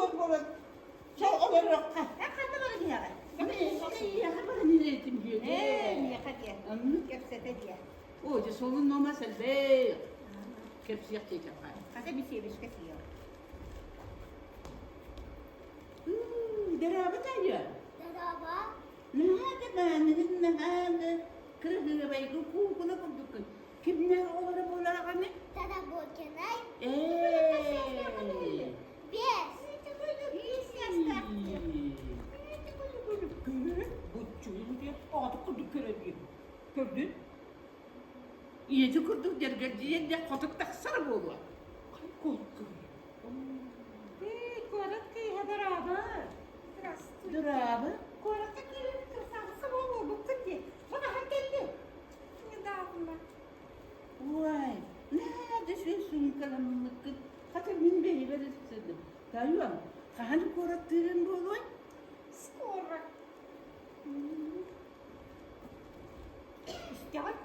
суох буолан чэ олоруохха. Эн ханна баран иһэҕин? Миэхэ баран иһэтим диэтэ. Ээ, миэхэ диэ. Оннук. Кэпсэтэ диэ. Оо, дьэ солун номас элбэх. Кэпсиэх диэтэххэ. Хата бисиэбискэ тиийэр. Дорообо Таня. Дорообо. Наһаа да бааныгын наһаа да кыраһыабайга куукула курдуккун. Кимнээх оҕолоро буолаҕыный? Тарабукинай. Ээ. Биэс. Оҕотук курдук көрөбүн. Көрдүн? Ийэти курдук дьэргэлдьийэн дьэ хотук тахсар буолуо. Эй, куорат кыыһа дорообо. Здравствуй. Дорообо. Куоракка киирэн кырсаабыса буолуобуккун дии. Маҕаһын кэлли. Недавно. Ой, наада сүн суумкаламмыккын. Хата мин бэйэбэр ыстыдым. Тайуом, хаһан куораттыырын буолуой? Скоро. Истэҕин?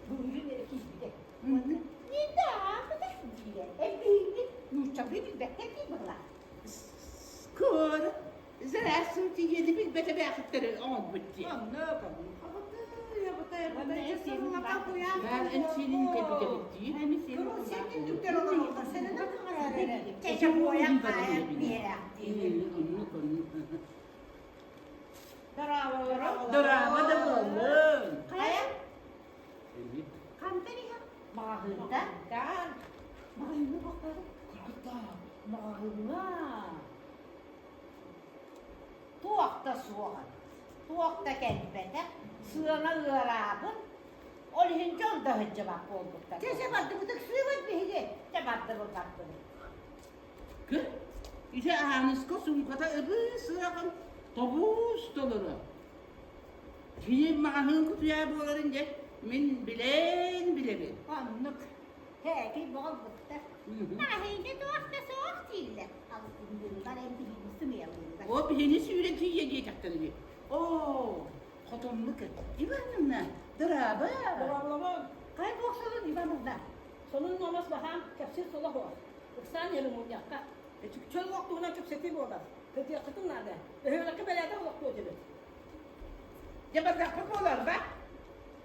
Былырыын эрэ киирбитэ. Уонна недавно диирэ. Эбиһиги нууччалыы билбэттэр дии быһылаах. Скоро. Здравствуйте, диэни билбэтэ бээхиттэри оҥорбут дии. Оннук, оннук. Баар эн сиэнин кэлбитэбит дии. Оннук, оннук. Дорообо да буоллун. Хайа? Хантан иһэр? Маҕаһыынтан. Маҕаһыыҥҥа бахтаары. Кыргыттар, маҕаһыыҥҥа. Туох да суоҕа, туох да кэлбэтэх, сыана ыараабыт, ол иһин дьон да сылдьыбат буолбуттар. Чэ, чэ, бардыбыт ыксыыбыт биһиги. Чэ, бардыбыт, бардыбыт. Көр, ити Ааныска суумката ыбыс-ыахан тобуус толору. Кини маҕаһыын кутуйаа буоларын дьэ мин билэн билэбин. Оннук. Һээкий буолбуттар. Маҕаһыыҥҥа туох да суох дииллэр. Алыстыҥныыллар, эн биһигини сымыйалыыллар. О, биһини сүүрэн тиийэ диэтэхтэрэ дии. Оо, хотоннук Ивановна, дорообо. Дорооболобун. Хай буохсалын Ивановна. Сонун номос баһаам, кэпсиир соло суох. Ыксаан иһэр мунньахха. Чөл олох туһунан кэпсэтии буолар. Кытыаххытын наада. Өһүөлэккэ бэлээтэ олохтуо этибит. Дьэ бардахпыт буолар ба?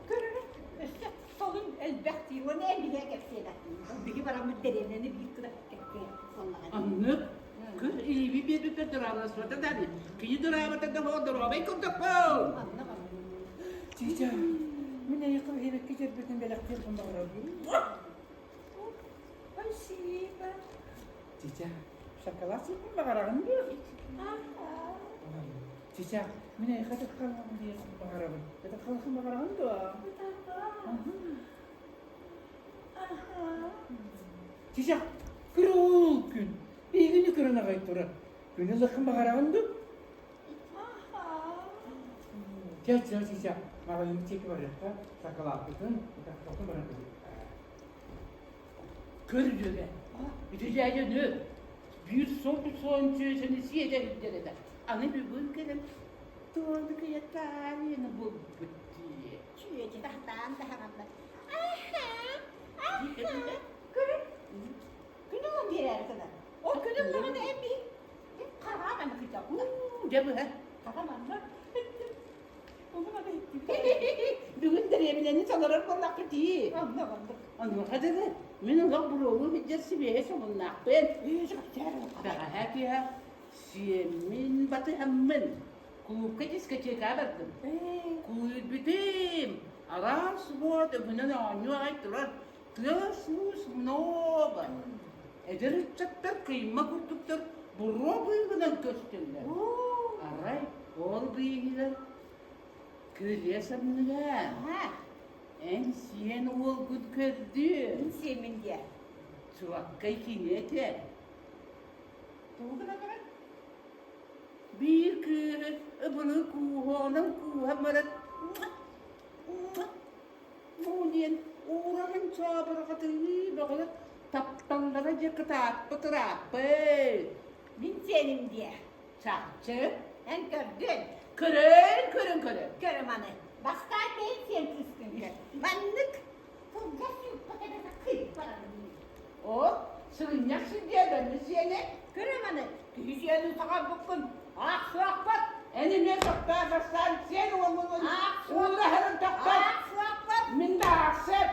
Көрөрө, өссө солун элбэх диир уонна эн биһиэ кэпсиэбэт. Биһи бараммыт дэриэбинэни биир гына кэпсиэ буоллаҕа. Оннук. Көр, илииби биэрбиппэр дорооболоспото даҕаны. Кини дорообото да суох доруобай курдукпун. Онно онно. Тиитэ, мин эйиэхэ биһиэбэккэ дьэрбэтин бэлэхтиэхпин баҕарабын. Спасибо. Титя, шоколад сыппын баҕараҕын дуо? Титя, мин эйиэхэ тыккалаҕын диэхпин баҕарабын. Тыккалахын баҕараҕын дуо? Титя, кыруул күн. Биһигини көрөн аҕай турар. Күнү ылыаххын баҕараҕын дуо? Чэ, чэ, чэ, маҕаһыын диэки барыахха, шоколадкытын, ытахтатын баран кэлиэххэ. Көр дьүөгэ, ити дьээдьэни биир сыл суон чүөчэни сиэтэ илдьэр этэ. Аны бүгүн кэлэн туону кыйатаарыйаны булбут дии. Чүөчэ тахтаан таһаҕаллар. Көрүн. Күн ылан биэрээри гынар. Ол күн ыллаҕына эн биһи хараҕа манна кыйдаллар. Дьэ быһа. Хаҕа манна. Ону маны иһиттибит. Бүгүн дэриэбинэни толорор буоллахпыт дии. Онно оннук. Онуоха дылы мин олох буруолуу сылдьар сибиэһэй солуннаахпын. Бэҕэһээ киэһэ сиэммин батыһаммын кулуупка дискотекаҕа бардым. Куйбүтүм араас уот өҥүнэн оонньуу аҕай турар тыас-уус много. Эдэр ыччаттар кыйма курдуктар буруо быыһынан көстөллөр. Арай ол быыһыгар кырыа санныга эн сиэн уолгут көрдүө. Мин сиэммин диэ. Чуоккай кини этэ. Тугу гынан баран? Биир кыыһы ыбылы кууһуонан кууһан баран Уу диэн уураһын чообурҕатыы бөҕөлөр тапталлара дьэ кытааппыт ырааппыт. Мин сиэним диэ. Чахчы. Эн көрдүн. Көрөн, көрөн, көрөн. Көрө маны. Бастаан бэйин сиэн кыыскын көр. Маннык кылгас юбка кэбэтэ кыйбаран О, Сыгынньах сылдьыа дьону сиэнэ. Көрө маны. Киһи сиэнин саҕарбыккын. Аахсыахпыт. Эн эмиэ тохтоо бастаан сиэн уолун Аахсыах. уураһарын тохтот. Аахсыахпыт. Мин да аахсыах.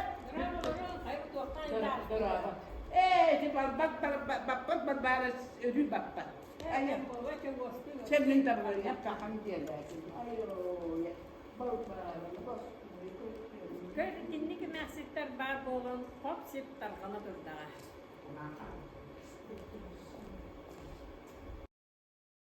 Ээ, ити барбат баппат барбаара өрүү баппат. Чэ мин табылынньах хахан диэлээтим. Айой, Балбаара, Көр итинник эмээхситтэр баар буолан хоп-сип тарҕана турдаҕа.